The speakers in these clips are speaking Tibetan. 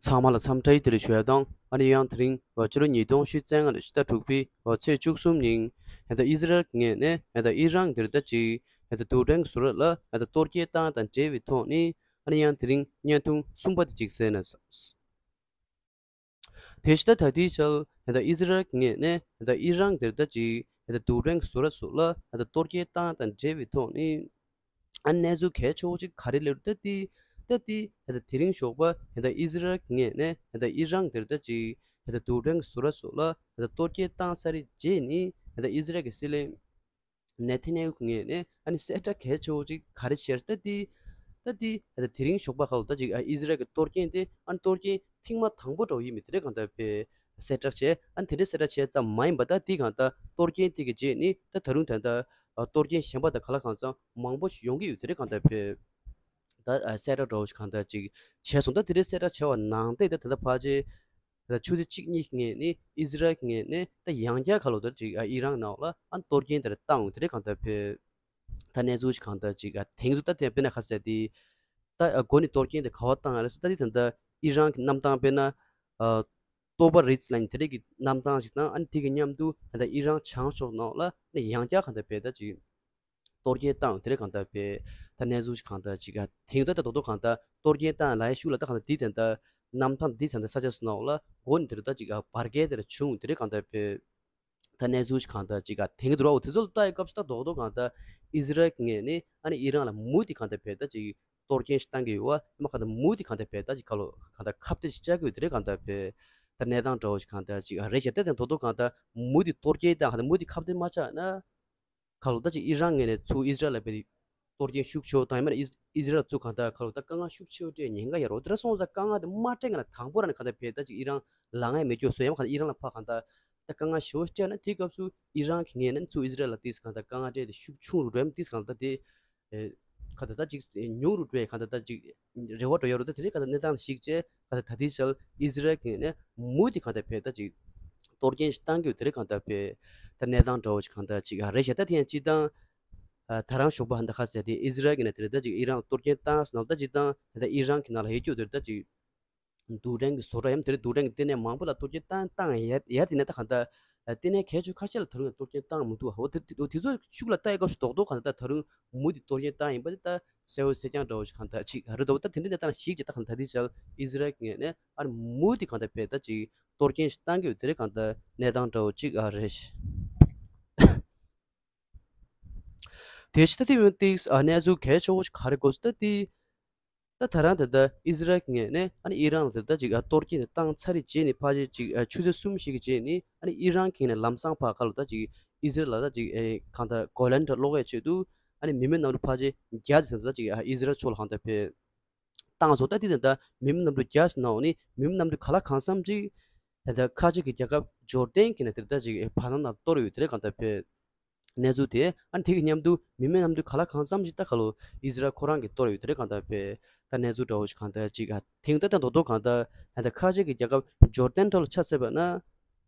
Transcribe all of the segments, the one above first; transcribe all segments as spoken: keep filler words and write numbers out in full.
ཚང་མ་ལ་འཚམས་འདྲི་བདེ་ལེགས་ཞུ་ཡ་དང་། ཨ་ནི་ཡང་དེ་རིང་ཕྱི་ལོ་ཉིས་སྟོང་ཉི་ཤུ་རྩ་ལྔ་ལོའི་ཕྱི་ཟླ་དྲུག་པའི་ཚེས་བཅུ་གསུམ་ཉིན་ད་ཨི་ཟི་རལ་གྱི་ངོས་ནས་ད་ཨི་རན་དེར་ད་ཅིག་ད་རྡུལ་ཕྲན་གྱི་ཟུར་ལ་ད་གཏོར་སྐྱོན་བཏང་དང་འབྲེལ་བའི་ཐོག་ནས། ཨ་ནི་ཡང་དེ་རིང་བརྙན་ཐུང་གསུམ་པ་དེ་ཅིག་གསན་ན་བསམས། དེ་བཞིན་ད་ད་ལྟའི་ཆར་ད་ཨི་ཟི་རལ་གྱི་ངོས་ནས་ད་ཨི་རན་དེར་ད་ཅིག་ད་རྡུལ་ཕྲན་གྱི་ཟུར་ལ་ཟུར་ལ་ད་གཏོར་སྐྱོན་བཏང་དང་འབྲེལ་བའི་ཐོག་ནས། ཨ་ནི་གནས་ཚུལ་གལ་ཆེ་བོ་ཅིག་ག་རེ་སླེབས་འདུག་ད་དེ་ད་དེ་ད་དེ་རིང་ཞོགས་པ་ད་ཨི་ཟི་རལ་གྱི་ངོས་ནས་ད་ཨི་རན་དེར་ད་ཅིག་ད་རྡུལ་ཕྲན་གྱི་ཟུར་ལ་ཟུར་ལ་ད་གཏོར་སྐྱོན་བཏང་ཚར་རྗེས་ནས་ད་ཨི་ཟི་རལ་གྱི་སྲིད་བློན་ནེ་ཐན་ཡ་ཧུ་གི་ངོས་ནས་ཨ་ནི་གསལ་བསྒྲགས་གལ་ཆེ་བོ་ཅིག་ག་རེ་བྱས་ད་དེ་ད་དེ་ད་དེ་རིང་ཞོགས་པ་ཁ་ལོ་ད་ཅིག་ཨ་ཨི་ཟི་རལ་གྱི་གཏོར་སྐྱོན་དེ་ཨ་ནི་གཏོར་སྐྱོན་ཐེངས་མ་དང་པོ་འདྲ་བོ་ཡིན་མིན་དེ་འདྲ་གང་ལྟར་བས་གསལ་བསྒྲགས་བྱས། ཨ་ནི་དེ་འདྲ་གསལ་བསྒྲགས་བྱས་ཙམ་མ་ཡིན་པ་ད་དེ་གང་ལྟར་གཏོར་སྐྱོན་དེ་གི་རྗེས་ནས་ད་ད་རུང་ད་ལྟ་གཏོར་སྐྱོན་གཞན་པ་དང་ག་ལ་གང་འཚམ་མང་པོ་ཞིག་ཡོང་གི་ཡོད། དེ་འདྲ་གང་ལྟར་བས་ད་གསལ་བསྒྲགས་འདྲ་བོ་ཞིག་གང་ལྟར་ཅིག་བྱས་སོང་། ད་དེ་འདྲ་གསལ་བསྒྲགས་བྱས་པ་ནང་བསྟན་ད་ད་ལྟ་ཕལ་ཆེར་ད་ཆུ་ཚོད་གཅིག་གཉིས་ཀྱི་ངོས་ནས་ཨི་ཟི་རལ་གྱི་ངོས་ནས་ད་ཡང་བསྐྱར་ཁ་ལོ་ད་ཅིག་ཨ་ཨི་རན་ནང་ལ་ཨ་གཏོར་སྐྱོན་དེ་འདྲ་བཏང་དེ་འདྲ་གང་ལྟར་བས་ད་གནས་ཚུལ་ཞིག་གང་ལྟར་ཅིག་ཨ་དེང་དུ་ད་དེ་དཔེར་ན་ཁ་གསལ་དེ་ད་ཨ་འགོ་ནས་གཏོར་སྐྱོན་དེ་ག་བ་བཏང་ཡ་རེད་ཟེར། ད་དེ་ད་ལྟ་ཨི་རན་གྱི་གནམ་ཐང་དཔེར་ན་ཨ་ཏོ་པ་རིས་ལ་ནི་དེ་འདྲ་གི་གནམ་ཐང་ཞིག་དང་། ཨ་ནི་དེ་གི་མཉམ་དུ་ད་ལྟ་ཨི་རན་བྱང་ཕྱོགས་ནང་ལ་ནི་ཡང་བསྐྱར་གང་ལྟར་བས་ད་ཅིག་གཏོར་སྐྱོན་བཏང་དེ་འདྲ་གང་ལྟར་བས་ད་གནས་ཚུལ་ཞིག་གང་ལྟར་ཅིག་ཨ་དེང་དུ་ད་རྡོག་རྡོག་གང་ལྟར་གཏོར་སྐྱོན་བཏང་ལ་ཡ་ཤུགས་ལ་ད་གང་ལྟར་དེ་དེ་ད་གནམ་ཐང་འདི་ཚང་ད་ས་ཆ་སུ་ནང་ལ་འགོ་ནས་དེ་རུ་ད་ཅིག་ཨ་བར་བརྒལ་དེ་འདྲ་བྱུང་དེ་འདྲ་གང་ལྟར་བས་ད་གནས་ཚུལ་ཞིག་གང་ལྟར་ཅིག་ཨ་དེང་དུ་རོགས་དེ་ཚོ་ལ་ལྟ་ཡི་སྐབས་སུ་ད་རྡོག་རྡོག་གང་ལྟར་ཨི་ཟི་རལ་གྱི་ངོས་ནས་ཨ་ནི་ཨི་རན་ལ་མུ་མཐུད་གང་ལྟར་བས་ད་ཅིག་གཏོར་སྐྱོན་ཞིག་བཏང་གི་ཡོད་པ་མ་གང་ལྟར་མུ་མཐུད་གང་ལྟར་བས་ད་ཅིག་ཁ་ལོ་གང་ལྟར་ཁ་གཏད་ཅིག་བཅག་གི་ཡོད་དེ་འདྲ་གང་ལྟར་བས་ད་གནས་སྟངས་འདྲ་བོ་ཞིག་གང་ལྟར་ཅིག་ཨ་རེད་བྱས། ད་དེ་རྡོག་རྡོག་གང་ལྟར་མུ་མཐུད་གཏོར་སྐྱོན་བཏང་གང་ལྟར་མུ་མཐུད་ཁ་གཏད་མ་བཅག་ན། ཁ་ལོ་ད་ཅིག་ཨི་རན་ངོས་ནས་ཚུར་ཨི་ཟི་རལ་ལ་བས་གཏོར་སྐྱོན་ཤུགས་ཆེ་བོ་བཏང་ཡ་མ་ནས་ཨི་ཟི་རལ་ཚུར་གང་ལྟར་ཁ་ལོ་ད་དཀའ་ངལ་ཤུགས་ཆེ་བོ་སྤྲད་ཉེན་ཁ་ཡོད་རེད། དེ་འདྲ་སོང་ཙང་དཀའ་ངལ་དེ་མ་སྤྲད་ང་ལ་དང་པོ་རང་ནས་གང་ལྟར་བས་ད་ཅིག་ཨི་རན་ལངས་ཡ་མེད་རྒྱུ་བཟོ་ཡ་མ་གང་ལྟར་ཨི་རན་ལ་ཕར་གང་ལྟར་ད་དཀའ་ངལ་ཞེ་བོ་སྤྲད་ན། དེའི་སྐབས་སུ་ཨི་རན་གྱི་ངོས་ནས་ཚུར་ཨི་ཟི་རལ་ལ་ཏིས་གང་ལྟར་དཀའ་ངལ་སྤྲད་དེ་ཤུགས་ཆུང་རུ་འགྲོ་ཡ་མ་ཏིས་གང་ལྟར་དེ་ཨེ་གང་ལྟར་ད་ཅིག་ཉུང་རུ་འགྲོ་ཡ་གང་ལྟར་ད་ཅིག་རེ་བ་འགྲོ་ཡ་རུ་ད་དེ་རིང་གང་ལྟར་གནས་སྟངས་ཤིག་བྱས་གང་ལྟར་ད་ལྟའི་ཆར་ཨི་ཟི་རལ་གྱི་ངོས་ནས་མུ་མཐུད་གང་ལྟར་བས་ད་ཅིག་གཏོར་སྐྱོན་ཞིག་བཏང་གི་ཡོད། དེ་རིང་གང་ལྟར་བས་ད་གནས་སྟངས་འདྲ་བོ་ཞིག་གང་ལྟར་ཅིག་ཨ་རེད་བྱས། ད་དེ་ཡང་སྤྱིར་བཏང་ཨ་ད་རང་ཞོགས་པ་ཧ་འདི་ཁ་གསལ་དེ་ཨི་ཟི་རལ་གྱི་ནས་དེ་རེད། ད་ཅིག་ཨི་རན་ལ་གཏོར་སྐྱོན་བཏང་ཟེར་ན་ད་སྤྱིར་བཏང་ད་ཨི་རན་གྱི་ནང་ལ་ཡོད་རྒྱུ་དེ་རེད། ད་ཅིག་རྡུལ་ཕྲན་གྱི་བཟོ་གྲྭ་ཡང་དེ་རེད། རྡུལ་ཕྲན་གྱི་ལྟེ་གནས་མང་པོ་ལ་གཏོར་སྐྱོན་བཏང་བཏང་ཡ་ཡ་དེ་ནས་ད་གང་ལྟར་ལྟེ་གནས་གལ་ཆེ་ཁ་ཤས་ལ་ད་རུང་ཡང་གཏོར་སྐྱོན་བཏང་མི་འདུག་འོ་དེ་དེ་དེ་ཚོ་ཤུགས་ལ་ལྟ་ཡི་སྐབས་སུ་རྡོག་རྡོག་གང་ལྟར་ད་རུང་མུ་མཐུད་གཏོར་སྐྱོན་བཏང་ཡིན་པ་དེ་ད་གསལ་བོ་གསལ་རྐྱང་འདྲ་བོ་ཞིག་གང་ལྟར་ཅིག་རེད་འདུག་ད་དེ་འདྲའི་གནས་སྟངས་ཤིག་ཅིག་ད་གང་ལྟར་དེ་ཆར་ཨི་ཟི་རལ་གྱི་ངོས་ནས་ཨ་ནི་མུ་མཐུད་གང་ལྟར་བས་ད་ཅིག་གཏོར་སྐྱོན་ཞིག་བཏང་གི་ཡོད། དེ་རེད། གང་ལྟར་གནས་སྟངས་འདྲ་བོ་ཅིག་ཨ་རེད། དེ་ཕྱི་ད་དེ་ཡོང་ཏིག་ཨ་གནས་ཚུལ་གལ་ཆེ་བོ་ཞིག་ག་རེ་གོ་སོང་ད་དེ། ད་ད་རང་ད་ལྟ་ཨི་ཟི་རལ་གྱི་ངོས་ནས་ཨ་ནི་ཨི་རན་ལ་ད་ལྟ་ཅིག་ཨ་གཏོར་སྐྱོན་དེ་བཏང་ཚར་རེ་རྗེས་ནས་ཕལ་ཆེར་ཅིག་ཨ་ཆུ་ཚོད་གསུམ་ཞིག་གི་རྗེས་ནས་ཨ་ནི་ཨི་རན་གྱི་ངོས་ནས་ལམ་སང་ཕར་ཁ་ལོ་ད་ཅིག་ཨི་ཟི་རལ་ལ་ད་ཅིག་ཨེ་གང་ལྟར་གོ་ལན་འདྲ་སློག་ཡས་ཆེད་དུ་ཨ་ནི་མི་མེད་གནམ་གྲུ་ཕལ་ཆེར་བརྒྱ་ཙམ་ད་ལྟ་ཅིག་ཨ་ཨི་ཟི་རལ་ཕྱོགས་ལ་གང་ལྟར་བས་བཏང་སོང་། ད་དེ་ད་ལྟ་མི་མེད་གནམ་གྲུ་བརྒྱ་ཙམ་ནང་ནས་མི་མེད་གནམ་གྲུ་ག་ལ་གང་འཚམ་ཅིག་ད་ལྟ་ཁ་ཆེ་གི་རྒྱལ་ཁབ་ཇོར་ཌན་གྱི་ནས་དེ་ད་ཅིག་ཨེ་བར་སྣང་ནང་གཏོར་ཡོད། དེ་རེད། གང་ལྟར་བས། གནས་ཚུལ་དེ་ཨ་ནི་དེ་གི་མཉམ་དུ་མི་མེད་གནམ་གྲུ་ག་ལ་གང་འཚམ་ཞིག་ད་ཁ་ལོ་ཨི་ཟི་རལ་ཁོ་རང་གིས་གཏོར་ཡོད། དེ་རེད། གང་ལྟར་བས་ད་གནས་ཚུལ་འདྲ་བོ་ཞིག་གང་ལྟར་ཅིག་ཨ་དེང་ད་ལྟ་རྡོག་རྡོག་གང་ལྟར་ད་ལྟ་ཁ་ཆེ་གི་རྒྱལ་ཁབ་ཇོར་ཌན་ཐོག་ལ་ཆ་བཞག་པ་ན་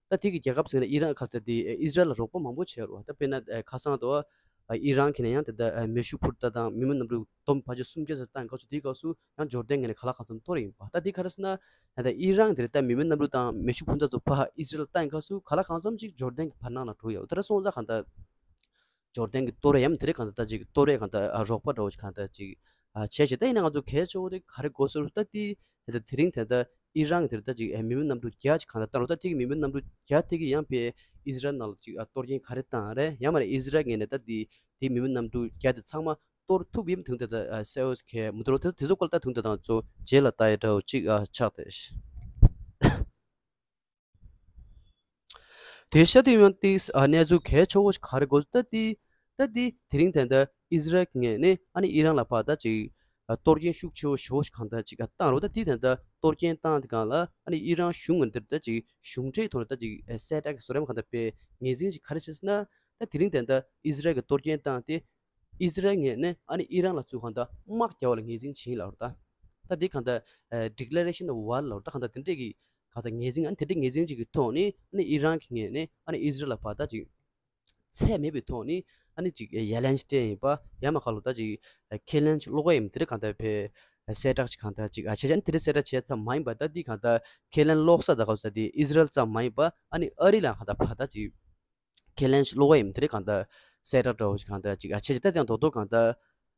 ད་དེ་གི་རྒྱལ་ཁབ་ཟེར་ན་ཨི་རན་ག་ཚ་དེ་ཨི་ཟི་རལ་ལ་རོགས་པ་མང་པོ་བྱས་རོགས། ད་དཔེར་ན་ཁ་སང་དུ་ཨི་རན་གྱི་ནས་ཡང་དེ་ད་མེ་ཤུགས་འཕུར་མདའ་དང་མི་མེད་གནམ་གྲུ་སྡོམ་ཕལ་ཆེར་སུམ་བརྒྱ་ཙམ་བཏང་སྐབས་སུ་དེའི་སྐབས་སུ་ཡང་ཇོར་ཌན་གྱི་ནས་ག་ལ་གང་འཚམ་གཏོར་ཡིན་པ། ད་དེ་ག་རེ་ཟེར་ན་ད་ལྟ་ཨི་རན་དེ་རེད། ད་མི་མེད་གནམ་གྲུ་དང་མེ་ཤུགས་འཕུར་མདའ་ཚོ་ཕར་ཨི་ཟི་རལ་བཏང་སྐབས་སུ་ག་ལ་གང་འཚམ་ཅིག་ཇོར་ཌན་གྱི་བར་སྣང་ལ་འགྲོ་ཡོད། དེ་འདྲ་སོང་ཙང་གང་ལྟར་ཇོར་ཌན་གྱི་གཏོར་ཡ་མ་དེ་རེད། གང་ལྟར་ད་ཅིག་གཏོར་ཡ་གང་ལྟར་ཨ་རོགས་པ་འདྲ་བོ་ཞིག་གང་ལྟར་ཅིག་ཨ་བྱས་བྱས། ད་ཡིན་ན་ང་ཚོ་གལ་ཆེ་བོ་དེ་ག་རེ་གོ་སོང་ད་དེ་ད་ལྟ་དེ་རིང་ད་ལྟ་ཨི་རན་གྱི་དེ་རེད། ད་ཅིག་ཨ་མི་མེད་གནམ་གྲུ་བརྒྱ་ཅིག་གང་ལྟར་བཏང་རོགས། ད་དེ་གི་མི་མེད་གནམ་གྲུ་བརྒྱ་དེ་གི་ཡང་པའི་ཨི་ཟི་རལ་ནང་ལ་ཅིག་ཨ་གཏོར་སྐྱོན་ག་རེ་བཏང་རེད། ཡང་མ་རེད་ཨི་ཟི་རལ་ངོས་ནས་ད་དེ་དེ་མི་མེད་གནམ་གྲུ་བརྒྱ་དེ་ཚང་མ་གཏོར་ཐུབ་ཡིན་དུས་ད་ལྟ་ཨ་གསལ་བོ་གལ་མི་འདུག་རོགས། དེ་དེ་ཚོ་སྐོར་ད་དུང་ད་དང་ཚོ་རྗེས་ལ་ལྟ་ཡ་འདྲ་བོ་ཅིག་ཨ་ཆགས་ཏེ། དེ་ཤ་དེ་ཡང་ཏིས་ཨ་གནས་ཚུལ་གལ་ཆེ་བོ་ཞིག་ག་རེ་གོ་ད་དེ་ད་དེ་དེ་རིང་ད་ལྟ་ཨི་ཟི་རལ་གྱི་ངོས་ནས་ཨ་ནི་ཨི་རན་ལ་ཕར་ད་ཅིག་ཨ་གཏོར་སྐྱོན་ཤུགས་ཆེ་བོ་ཞེ་བོ་ཞིག་གང་ལྟར་ཅིག་ཨ་བཏང་རོགས། ད་དེ་ད་ལྟ་གཏོར་སྐྱོན་བཏང་དེ་སྒང་ལ་ཨ་ནི་ཨི་རན་གཞུང་ངོས་འདིར་ད་ཅིག་གཞུང་འབྲེལ་ཐོག་ནས་ད་ཅིག་ཨ་གསལ་བསྒྲགས་ཀྱི་བཟོ་རིམ་གང་ལྟར་སྤེལ་ངོས་འཛིན་ཞིག་ག་རེ་བྱས་ཟེར་ན། ད་དེ་རིང་ད་ལྟ་ཨི་ཟི་རལ་གྱི་གཏོར་སྐྱོན་བཏང་སྟེ། ཨི་ཟི་རལ་ངོས་ནས་ཨ་ནི་ཨི་རན་ལ་ཚུར་གང་ལྟར་དམག་རྒྱག་པ་ལ་ངོས་འཛིན་བྱེད་ལབ་རེད། ད་ད་དེ་གང་ལྟར་ཨ་declaration of war ལབ་རེད། ད་གང་ལྟར་དེ་འདྲས་ཀྱི་གང་ལྟར་ངོས་འཛིན་ཨ་ནི་དེ་འདྲས་ངོས་འཛིན་ཅིག་གི་ཐོག་ནས་ཨ་ནི་ཨི་རན་གྱི་ངོས་ནས་ཨ་ནི་ཨི་ཟི་རལ་ལ་ཕར་ད་ཅིག་ཚད་མེད་པའི་ཐོག་ནས་ཨ་ནི་ཅིག་ཡ་ལན་ཅིག་སྤྲད་ཡིན་པ། ཡང་མ་ཁ་ལོ་ད་ཅིག་ཁས་ལེན་ཅིག་སློག་གི་ཡིན་པ་དེ་འདྲས་གང་ལྟར་བས་ གསལ་བསྒྲགས་ཅིག་གང་ལྟར་ཅིག་ཨ་བྱས་ཙང་དེ་འདྲ་གསལ་བསྒྲགས་བྱས་ཙམ་མ་ཡིན་པ་ད་འདི་གང་ལྟར་ཁས་ལེན་ལོག་ས་ད་ག་ས་དེ་ཨི་ཟི་རལ་ཙམ་མ་ཡིན་པ་ཨ་ནི་ཨ་རི་ལ་གང་ལྟར་ཕར་ད་ཅིག་ཁས་ལེན་ལོག་ཡིན་དེ་འདྲ་གང་ལྟར་གསལ་བསྒྲགས་འདྲ་བོ་ཅིག་གང་ལྟར་ཅིག་ཨ་བྱས་ཙང་ད་དེ་ཡང་རྡོག་རྡོག་གང་ལྟར།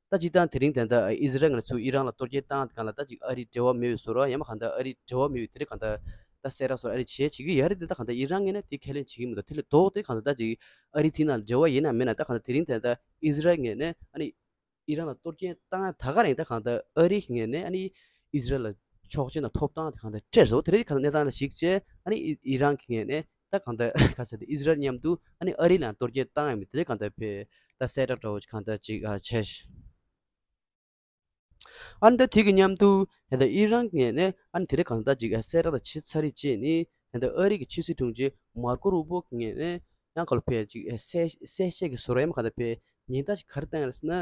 ད་སྤྱིར་བཏང་དེ་རིང་དེ་འདྲ་ཨི་ཟི་རལ་ངོས་ནས་ཚུར་ཨི་རན་ལ་གཏོར་སྐྱོན་བཏང་དེ་གང་ལ་ད་ཅིག་ཨ་རིའི་འབྲེལ་བ་མེད་པའི་བཟོ་འདྲ་ཡང་མ་གང་ལྟར་ཨ་རིའི་འབྲེལ་བ་མེད་པའི་དེ་འདྲ་གང་ལྟར་ད་གསལ་བསྒྲགས་བཟོ་འདྲ་ཨ་རིས་བྱེད་བྱེད་ཀྱི་ཡོད་རེད་དེ། ད་གང་ལྟར་ཨི་རན་ངོས་ནས་དེ་ཁས་ལེན་བྱེད་ཀྱི་མི་འདུག་དེ་ལས་ལྡོག་སྟེ་གང་ལྟར་ད་ཅིག་ཨ་རིའི་དེ་ནང་འབྲེལ་བ་ཡིན་ན་མེད་ན་ད་གང་ལྟར་དེ་རིང་དེ་འདྲ་ཨི་ཟི་རལ་ངོས་ནས་ཨ་ནི་ཨི་རན་ལ་གཏོར་སྐྱོན་བཏང་ཡ་ད་ག་རང་ད་གང་ལྟར་ཨ་རིའི་ངོས་ནས་ཨ་ནི་ཨི་ཟི་རལ་ལ་ཆོག་མཆན་དང་ཐོབ་ཐང་དེ་གང་ལྟར་སྤྲད་བཟོ་དེ་རིང་གང་ལྟར་གནས་སྟངས་ལ་གཞིགས་བྱས་ཨ་ནི་ཨི་ཨི་རན་གྱི་ངོས་ནས། ད་གང་ལྟར་ག་ཟེར་ཏེ་ཨི་ཟི་རལ་མཉམ་དུ་ཨ་ནི་ཨ་རི་ལ་གཏོར་སྐྱོན་བཏང་ཡོད་མེད་དེ་གང་ལྟར་བས་ད་གསལ་བསྒྲགས་འདྲ་བོ་གང་ལྟར་ཅིག་ཨ་བྱས། ཨ་ནི་ད་དེ་གི་མཉམ་དུ་ད་ལྟ་ཨི་རན་ངོས་ནས་ཨ་ནི་དེ་རིང་གང་ལྟར་ཅིག་ཨ་གསལ་བསྒྲགས་དང་ཕྱི་ཚ་རིག་ཅེས་ནི་ད་ལྟ་ཨ་རི་གི་ཕྱི་སྲིད་དྲུང་ཆེ་མར་ཀོ་རུ་བོ་ངོས་ནས་ཡང་ག་ལ་ཕེ་ཅིག་ཨ་གསལ་གསལ་བཤད་ཀྱི་བཟོ་འདྲ་ཡང་གང་ལྟར་ཕེ་ཉེན་བརྡ་ཞིག་ག་རེ་བཏང་ཡོད་ཟེར་ན།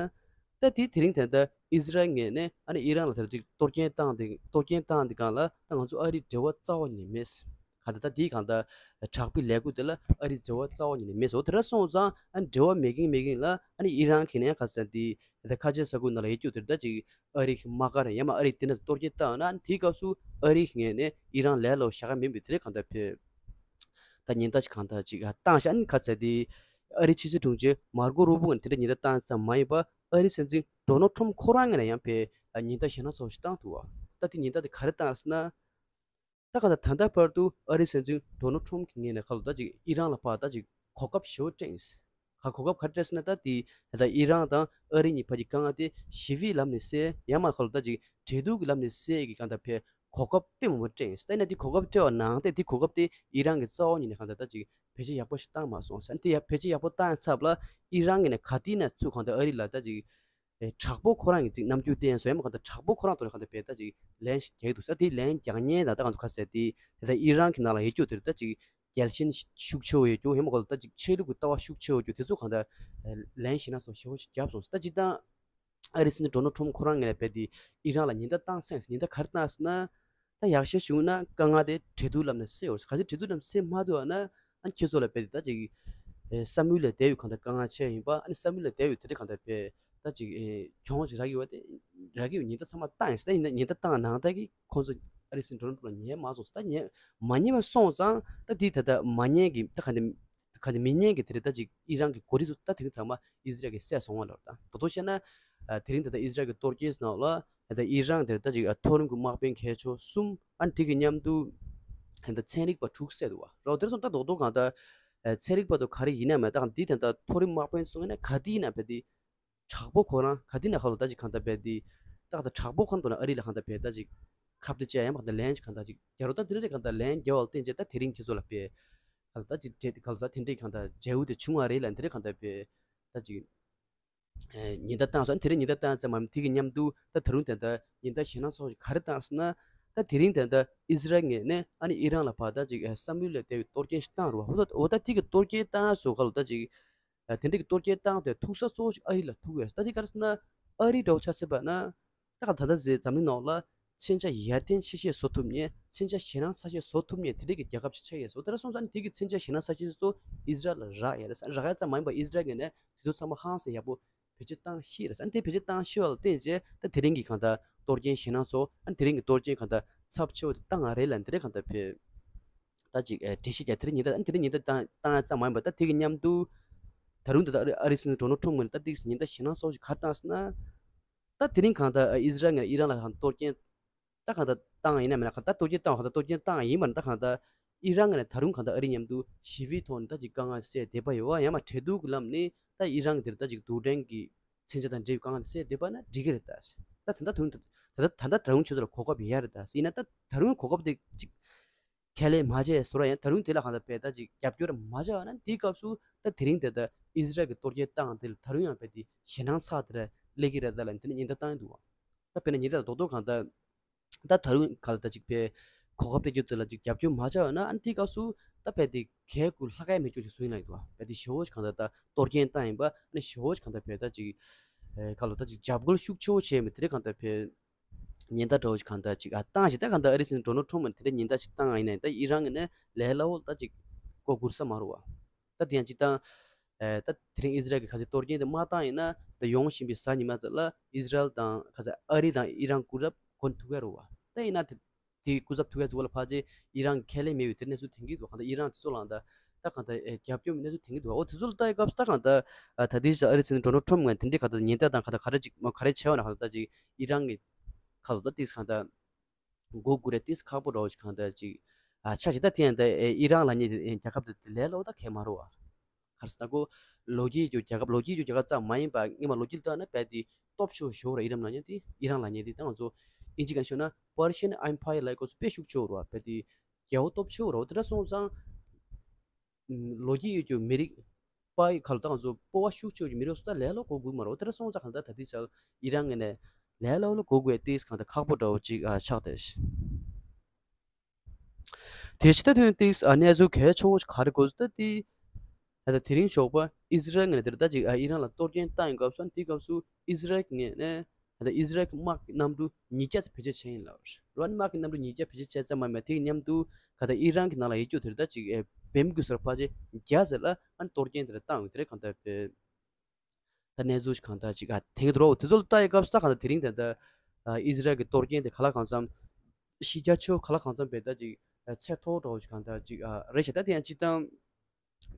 ད་དེ་དེ་རིང་ད་ལྟ་ཨི་ཟི་རལ་ངོས་ནས་ཨ་ནི་ཨི་རན་ལ་དེ་རིང་གཏོར་སྐྱོན་བཏང་དེ་གཏོར་སྐྱོན་བཏང་དེ་སྒང་ལ་ད་ང་ཚོ་ཨ་རིའི་འབྲེལ་བ་རྩ་བ་ཉིད་ནས་མེད། གང་ལྟར་ད་དེའི་གང་ལྟར་དྲག་པོའི་ལས་འགུལ་དེ་ལ་ཨ་རིའི་འབྲེལ་བ་རྩ་བ་ཉིད་ནས་མེད་སོང་། དེ་འདྲ་སོང་ཙང་ཨ་ནི་འབྲེལ་བ་མེད་ཀྱིན་མེད་ཀྱིན་ལ་ཨ་ནི་ཨི་རན་གྱིས་ནས་ཡང་ག་ཟེར་དེ་ད་ཁ་ཆེ་ས་ཁུལ་ནང་ལ་ཡོད་རྒྱུ་དེ་ད་ཅིག་ཨ་རི་གི་དམག་སྒར་ཡང་མ་ཨ་རི་དེ་ནས་གཏོར་སྐྱོན་བཏང་ན་ཨ་ནི་དེའི་སྐབས་སུ་ཨ་རི་གི་ངོས་ནས་ཨི་རན་ལས་སླ་པོ་བཞག་གི་མིན་པའི་དེ་རིང་གང་ལྟར་ཕེ། ད་ཉེན་བརྡ་ཞིག་གང་ལྟར་ཅིག་བཏང་ཤག་ཨ་ནི་ག་ཚད་དེ་ཨ་རིའི་ཕྱི་སྲིད་དྲུང་ཆེ་མར་ཀོ་རུ་བོ་ངོས་ནས་དེ་འདྲ་ཉེན་བརྡ་བཏང་ཙམ་མ་ཡིན་པར་ཨ་རིའི་སྲིད་འཛིན་ཌོ་ནལ་ཁྲོམ་ཁོ་རང་ངོས་ནས་ཡང་ཕེ་ཉེན་བརྡ་ཞེད་སྣང་ཚ་བོ་ཞིག་བཏང་འདུག་བ། ད་དེ་ཉེན་བརྡ་དེ་ག་རེ་བཏང་ཟེར་ན། ད་ག་ད་ད་ལྟ་བར་དུ་ཨ་རིའི་སྲིད་འཛིན་ཌོ་ནལ་ཁྲོམ་གྱི་ངོས་ནས་ཁ་ལོ་ད་ཅིག་ཨི་རན་ལ་ཕར་ད་ཅིག་གོ་སྐབས་ཞེ་པོ་སྤྲད་ཡིན། ག་གོ་སྐབས་ག་རེ་སྤྲད་ཟེར་ན་ད་དེ་ད་ཨི་རན་དང་ཨ་རི་གཉིས་བར་གྱི་དཀའ་ངལ་དེ་ཞི་བའི་ལམ་ནས་སེལ་ཡང་མ་ཁ་ལོ་ད་ཅིག་འབྲེལ་གཏུག་གི་ལམ་ནས་སེལ་གྱི་གང་ལྟར་ཕེ་གོ་སྐབས་དཔེ་མང་པོ་སྤྲད་ཡིན། ད་ཡིན་ན་དེ་གོ་སྐབས་སྤྲད་པ་ནང་བསྟན་དེ་གོ་སྐབས་དེ་ཨི་རན་གྱི་རྩ་བ་ཉིད་ནས་གང་ལྟར་ད་ཅིག་བེད་སྤྱོད་ཡག་པོ་ཞིག་བཏང་མ་སོང་ཟེར། དེ་ཡ་བེད་སྤྱོད་ཡག་པོ་བཏང་ཡ་ཚབ་ལ་ཨི་རན་གྱི་ནས་ག་དུས་ནས་ཚུར་གང་ལྟར་ཨ་རི་ལ་ད་ཅིག་ཨེ་དྲག་པོ་ཁོ་རང་གི་ཅིག་རྣམ་འགྱུར་བསྟན་སོང་ཡང་མ་གང་ལྟར་དྲག་པོ་ཁོ་རང་ཐོག་ནས་གང་ལྟར་བས་ད་ཅིག་ལན་ཞིག་རྒྱག་གི་འདུག་ཟེར། དེ་ལན་རྒྱག་མཁན་དང་ད་གང་ཚོ་ག་ཟེར་དེ་དེ་ད་ཨི་རན་གྱི་ནང་ལ་ཡོད་རྒྱུ་དེར་ད་ཅིག་རྒྱལ་ཞེན་ཤུགས་ཆེ་བོ་ཡོད་རྒྱུ་ཡང་མ་གང་ལྟར་ད་ཅིག་ཆོས་ལུགས་ཀྱི་ལྟ་བ་ཤུགས་ཆེ་བོ་ཡོད་རྒྱུ་དེ་ཚོ་གང་ལྟར་ལན་ཞིག་ན་སོང་ཞེ་བོ་ཞིག་བརྒྱབ་སོང་ཟེར། ད་ཅིག་ད་ཨ་རིའི་སྲིད་འཛིན་ཌོ་ནལ་ཁྲོམ་ཁོ་རང་ངོས་ནས་བས་དེ་ཨི་རན་ལ་ཉེན་བརྡ་བཏང་སེང་ཉེན་བརྡ་ག་རེ་བཏང་ཟེར་ན། ད་ཡག་ཤོས་བྱུང་ན་དཀའ་ངལ་དེ་འབྲེལ་གཏུག་ལམ་ནས་སེལ་ཡོད་ཟེར། གལ་སྲིད་འབྲེལ་གཏུག་ལམ་སེལ་མ་ཐུབ་པ་ན་ཨ་ནི་ཁྱེད་ཚོ་ལ་བས་དེ་ད་ཅིག་ཨེ་བསམ་ཡུལ་ལས་འདས་པའི་གང་ལྟར་དཀའ་ངལ་ཆེ་ཡིན་པ། ཨ་ནི་བསམ་ཡུལ་ལས་འདས་པའི་དེ་འདྲ་གང་ལྟར་བས་ད་ཅིག་ཨེ་གྱོང་ཞིག་རག་གི་ཡོད་པ་དེ་རག་གི་ཡོད་ཉེན་བརྡ་ཚང་མ་བཏང་ཡིན་ཟེར། ད་ཡིན་ན་ཉེན་བརྡ་བཏང་ནང་ལྟར་གྱི་ཁོང་ཚོ་ཨ་རིའི་སྲིད་འཛིན་ཌོ་ནལ་ཁྲོམ་ལ་ཉན་མ་སོང་ཟེར། ད་ཉན་མ་ཉན་པ་སོང་ཙང་ད་དེ་ད་ལྟ་མ་ཉན་གྱི་ད་གང་ལྟར་གང་ལྟར་མི་ཉན་གྱི་དེ་རེད། ད་ཅིག་ཨི་རན་གྱི་གོ་སྒྲིག་ཚོ་ད་དེ་རིང་ཚང་མ་ཨི་ཟི་རལ་གྱིས་བསད་སོང་བ་ལ། ད་དོ་དོ་བཤད་ན་ཨ་དེ་རིང་ད་ལྟ་ཨི་ཟི་རལ་གྱི་གཏོར་སྐྱོན་ནང་ལ་ད་ལྟ་ཨི་རན་དེར་ད་ཅིག་ཨ་མཐོ་རིམ་གྱི་དམག་དཔོན་མཁས་མཆོག་གསུམ། ཨ་ནི་དེ་གི་མཉམ་དུ་ད་ལྟ་ཚན་རིག་པ་དྲུག་བསད་འདུག་བ། རོགས་དེར་སོང་ད་རྡོག་རྡོག་གང་ལྟར་ཨ་ཚན་རིག་པ་དང་ག་རེ་ཡིན་ན་མེད་ད་གང་འདི་ད་ལྟ་མཐོ་རིམ་དམག་དཔོན་སོང་ཡིན་ན་ག་དུས་ཡིན་ན་བས་དེ་དྲག་པོ་ཁོ་རང་ག་དུས་ན་ཁ་ལོ་ད་ཅིག་གང་ལྟར་བས་དེ་ད་གང་ལྟར་དྲག་པོ་ཁོ་རང་དོ་ན་ཨ་རི་ལ་གང་ལྟར་བས་ད་ཅིག་ཁ་གཏད་བཅག་ཡང་མ་གང་ལྟར་ལན་ཅིག་གང་ལྟར་ཅིག་རྒྱ་རོ་ད་དེ་རེ་གང་ལྟར་ལན་རྒྱ་བ་ལ་བརྟེན་བྱས་ད་དེ་རིང་ཁྱེད་ཚོ་ལ་བས་གང་ལྟར་ཅིག་འབྲེལ་གང་ལྟར་དེ་འདྲའི་གང་ལྟར་འབྲས་བུ་དེ་བྱུང་བ་རེད་ལ་འདི་རེ་གང་ལྟར་བས་ད་ཅིག་ཨེ་ཉེན་བརྡ་བཏང་སོང་། དེ་རིང་ཉེན་བརྡ་བཏང་ཙམ་མ་ཡིན་དེ་གི་མཉམ་དུ་ད་ད་རུང་དེ་ལྟར་ཉེན་བརྡ་ཞེད་སྣང་ཚ་བོ་ཞིག་ག་རེ་བཏང་ཟེར་ན། ད་དེ་རིང་དེ་ལྟར་ཨི་ཟི་རལ་ངོས་ནས་ཨ་ནི་ཨི་རན་ལ་ཕར་ད་ཅིག་ཨེ་བསམ་ཡུལ་ལས་འདས་པའི་གཏོར་སྐྱོན་ཞིག་བཏང་རེད་བ། འོ་ད་འོ་ད་དེ་གི་གཏོར་སྐྱོན་བཏང་སོ་ག་ལ་ད་ཅིག་ཨེ་དེ་འདྲ་གི་གཏོར་སྐྱོན་བཏང་དེ་ཐུག་ས་གཙོ་བོ་ཞིག་ཨ་རི་ལ་ཐུག་ཡོད་ཟེར། ད་དེ་ག་རེ་ཟེར་ན་ཨ་རི་འདྲ་བོ་ཆ་བཞག་པ་ན་ད་ག་ད་ད་ཟེར་འཛམ་གླིང་ནང་ལ་མཚོན་ཆ་ཡར་ཐོན་ཆེ་ཤོས་བཟོ་ཐུབ་མཁན་མཚོན་ཆ་ཞེད་སྣང་ཚ་ཤོས་བཟོ་ཐུབ་མཁན་དེ་འདྲ་གི་རྒྱལ་ཁབ་ཅིག་ཆགས་ཡོད་ཟེར། འོ་དེ་འདྲ་སོང་ཙང་ནི་དེ་གི་མཚོན་ཆ་ཞེད་སྣང་ཚ་ཤོས་ཚོ་ཨི་ཟི་རལ་ལ་རག་ཡོད་རེད་ཟེར། རག་ཡ་ཙམ་མ་ཡིན་པར་ཨི་ཟི་རལ་ངོས་ནས་དེ་ཚོ་ཚང་མ་ཧང་སང་ཡག་པོ་བེད་སྤྱོད་བཏང་ཤེས་རེད་ཟེར། ཨ་ནི་དེ་བེད་སྤྱོད་བཏང་ཤེས་པ་ལ་བརྟེན་བྱས་ད་དེ་རིང་གི་གང་ལྟར་གཏོར་སྐྱོན་ཞེད་སྣང་ཚོ་ཨ་ནི་དེ་རིང་གི་གཏོར་སྐྱོན་གང་ལྟར་ཚབས་ཆེ་བོ་དེ་བཏང་ང་རེད་ལ་འདི་རེད་གང་ལྟར་བས་ད་ཅིག་ཨེ་འགྲེལ་བཤད་རྒྱག་དེ་རིང་ཉིན་ད་ཨ་ནི་དེ་རིང་ཉིན་ད་བཏང་བཏང་ཡ་ཙམ་མ་ཡིན་པར་ད་དེ་གི་མཉམ་དུ་ད་རུང་ད་ལྟ་ཨ་རི་ཨ་རིའི་སྲིད་འཛིན་ཌོ་ནལ་ཁྲོམ་ངོས་ནས་ད་ཏིག་ཉིན་ད་ཞེད་སྣང་ཚ་བོ་ཞིག་ག་རེ་བཏང་ཟེར་ན། ད་དེ་རིང་གང་ལྟར་ཨི་ཟི་རལ་ངོས་ནས་ཨི་རན་ལ་གང་གཏོར་སྐྱོན་ད་གང་ལྟར་བཏང་ཡིན་ན་མིན་ན་གང་ལྟར་གཏོར་སྐྱོན་བཏང་གང་ལྟར་གཏོར་སྐྱོན་བཏང་ཡིན་པ་ན་ད་གང་ལྟར་ཨི་རན་ངོས་ནས་ད་རུང་གང་ལྟར་ཨ་རི་མཉམ་དུ་ཞི་བའི་ཐོག་ནས་ད་ཅིག་དཀའ་ངལ་སེལ་བསྡད་པ་ཡོད་པ་ཡང་མ་འབྲེལ་གཏུག་གི་ལམ་ནས་ད་ཨི་རན་གྱི་དེར་ད་ཅིག་རྡུལ་ཕྲན་གྱི་མཚོན་ཆ་དང་འབྲེལ་བའི་དཀའ་ངལ་དེ་སེལ་བསྡད་པ་ན་འགྲིག་གི་རེད་ད། ད་ད་ལྟ་ད་རུང་ད་ད་ད་ད་ད་རུང་ཁྱོད་ཚོ་ལ་གོ་སྐབས་ཡོད་རེད་ད། ཡིན་ན་ད་ད་རུང་གོ་སྐབས་དེ་ཅིག་ཁས་ལེན་མ་བྱས་བཟོ་ར་ཡང་ད་རུང་དེ་ལ་གང་ལྟར་བས་ད་ཅིག་རྒྱབ་སྐྱོར་མ་བྱས་པ་ན་དེའི་སྐབས་སུ་ད་དེ་རིང་དེ་ད་ཨི་ཟི་རལ་གྱི་གཏོར་སྐྱོན་བཏང་དེ་ལ་ད་རུང་ཡང་བས་དེ་ཞེད་སྣང་ཚ་དེ་ར་སླེབས་ཀྱི་རེད་ད་ལ་དེ་ནས་ཉེན་བརྡ་བཏང་ཡི་འདུག་བ། ད་དཔེར་ན་ཉེན་བརྡ་རྡོག་རྡོག་གང་ལྟར་ད་ད་རུང་གང་ལྟར་ད་ཅིག་བས་གོ་སྐབས་སྤྲད་རྒྱུ་དེ་ལ་ཅིག་རྒྱབ་སྐྱོར་མ་བྱས་པ་ན་ཨ་ནི་དེའི་སྐབས་སུ་ད་བས་དེ་གལ་ཀུན་ལྷག་ཡ་མེད་རྒྱུ་ཞིག་བཟོ་ཡིན་ལ་ཡི་འདུག་བ། བས་དེ་ཞེ་བོ་ཞིག་གང་ལྟར་ད་གཏོར་སྐྱོན་བཏང་ཡིན་པ་ཨ་ནི་ཞེ་བོ་ཞིག་གང་ལྟར་བས་ད་ཅིག་ཨེ་ག་ལོ་ད་ཅིག་འཇབ་རྒོལ་ཤུགས་ཆེ་བོ་བྱས་མི་དེ་རེད་གང་ལྟར་བས། ཉེན་བརྡ་འདྲ་བོ་ཞིག་གང་ལྟར་ཅིག་ཨ་བཏང་ཞིག་ད་གང་ལྟར་ཨ་རི་སྲིད་འཛིན་ཌོ་ནལ་ཁྲོམ་ལ་དེ་འདྲ་ཉེན་བརྡ་ཞིག་བཏང་ཡིན་ན་ད་ཨི་རན་ངོས་ནས་ལས་སླ་བོ་ད་ཅིག་མགོ་སྒུར་ས་མ་རུ་བ། ད་དེ་ཡང་ཅིག་ད་ ཨེ་ད་དེ་རིང་ཨི་ཟི་རལ་གྱི་ཁ་ཆེ་གཏོར་སྐྱོན་དེ་མ་བཏང་ཡིན་ན་ད་ཡོང་བཞིན་པའི་གཟའ་ཉི་མ་དེ་ལ་ཨི་ཟི་རལ་དང་ཁ་ཆེ་ཨ་རི་དང་ཨི་རན་སྐུ་ཚབ་གོ་ཐུབ་ཀྱི་རེད་བ། ད་ཡིན་ན་དེ་དེའི་སྐུ་ཚབ་ཐུག་ཡ་ཚོ་ལ་ཕལ་ཆེར་ཨི་རན་གྱི་ཁས་ལེན་མེད་པའི་དེ་གནས་ཚུལ་ཐོན་གྱི་འདུག་གང་ལྟར་ཨི་རན་དེ་ཚོ་ལའང་ད་ད་གང་ལྟར་ཨེ་རྒྱབ་སྐྱོར་གནས་ཚུལ་ཐོན་གྱི་འདུག་འོ་དེ་ཚོ་ལ་ལྟ་ཡི་སྐབས་སུ་ད་གང་ལྟར་ཨ་ད་ལྟའི་ཆར་ཨ་རི་སྲིད་འཛིན་ཌོ་ནལ་ཊམ་ངོས་དེ་འདྲའི་གང་ལྟར་ཉེན་བརྡ་དང་གང་ལྟར་ག་རེ་ཅིག་མ་ག་རེ་བྱས་པ་ན་གང་ལྟར་ད་ཅིག་ཨི་རན་གྱི་ཁ་ལོ་ད་ཏིས་གང་ལྟར་མགོ་སྒུར་རེ་ཏིས་ཁག་པོ་འདྲ་བོ་ཅིག་གང་ལྟར་ཅིག་ཨ་ཆགས་ཅིག་ད་དེ་ཡང་ད་ཨེ་ཨི་རན་ལབ་མཁན་དེ་ཨེ་རྒྱལ་ཁབ་དེ་དེ་ལས་སླ་བོ་ད་གང་ཡང་མ་རེད་བ། ག་རེ་ཟེར་ན་ཁོ་ལོ་རྒྱུས་ཀྱི་རྒྱལ་ཁབ་ལོ་རྒྱུས་ཀྱི་རྒྱལ་ཁབ་ཙམ་མ་ཡིན་པ་སྔོན་མ་ལོ་རྒྱུས་ལ་བལྟས་ན་རྦད་དེ་སྟོབས་ཆེ་བོ་ཞིག་རེད། ཨི་རན་ལབ་མཁན་དེ་ཨི་རན་ལབ་མཁན་དེ་ད་ང་ཚོ་ཨིན་ཇི་སྐད་ནས་ཤོད་ན་Persian Empire ལབ་ཡ་སྐོར་ཚོ་དཔེ་ཤུགས་ཆེ་བོ་རེད་བ། རྦད་དེ་རྒྱལ་པོ་སྟོབས་ཆེ་བོ་རེད་བ། དེ་འདྲ་སོང་ཙང་ལོ་རྒྱུས་ཡོད་ཀྱི་མི་རིགས་པ་ཡི་ཁ་ལོ་ད་ང་ཚོ་སྤོབས་པ་ཤུགས་ཆེ་བོ་ཀྱི་མི་རིགས་སུ་ད་ལས་སླ་བོ་གོ་དགོས་མ་རེད་བ། དེ་འདྲ་སོང་ཙང་གང་ལྟར་ད་ལྟའི་ཆར་ཨི་རན་ངོས་ནས་ལས་སླ་བོ་ལ་གོ་དགོས་ཏིས་གང་ལྟར་ཁག་པོ་འདྲ་བོ་ཅིག་ཨ་ཆགས་བསྡད། དེ་ཕྱི་ད་ཐོན་ཏིས་ཨ་གནས་ཚུལ་གལ་ཆེ་བོ་ག་རེ་གོ་ཟེར་ན་ད་དེ་ད་དེ་རིང་ཞོགས་པ་ཨི་ཟི་རལ་ངོས་ནས་དེ་ད་ཅིག་ཨ་ཨི་རན་ལ་གཏོར་སྐྱོན་བཏང་ཡོང་སྐབས་སུ་དེའི་སྐབས་སུ་ཨི་ཟི་རལ་ངོས་ནས་ད་ཨི་ཟི་རལ་གྱི་དམག་གི་གནམ་གྲུ་ཉིས་བརྒྱ་ཙམ་བེད་སྤྱོད་བྱས་ཡིན་ལབ་རེད་བ། དམག་གི་གནམ་གྲུ་ཉིས་བརྒྱ་བེད་སྤྱོད་བྱས་ཙམ་མ་ཡིན་པ་དེ་མཉམ་དུ་ག་ད་ཨི་རན་གྱི་ནང་ལ་ཡོད་རྒྱུ་དེ་ད་ཅིག་ཨེ་བེམ་གྱི་ཟུར་ཕལ་ཆེར་བརྒྱ་ཟེར་ལ་ཨ་གཏོར་སྐྱོན་དེ་བཏང་ཡོང་དེ་རེད་གང་ལྟར་བེ། ད་གནས་ཚུལ་ཞིག་གང་ལྟར་ཅིག་ཨ་དེང་གི་འགྲོ་དེ་ཚོ་ལ་ལྟ་ཡི་སྐབས་སུ་ད་གང་ལྟར་དེ་རིང་དེ་ད་ཨ་ཨི་ཟི་རལ་གྱི་གཏོར་སྐྱོན་དེ་ག་ལ་གང་འཚམ་གཞི་རྒྱ་ཆེ་བོ་ག་ལ་གང་འཚམ་བེ་ད་ཅིག་ཨ་ཚད་མཐོ་འགྲོ་ཞིག་གང་ལྟར་ཅིག་ཨ་རེད་ཤག་ད་དེ་ཡང་སྤྱིར་བཏང་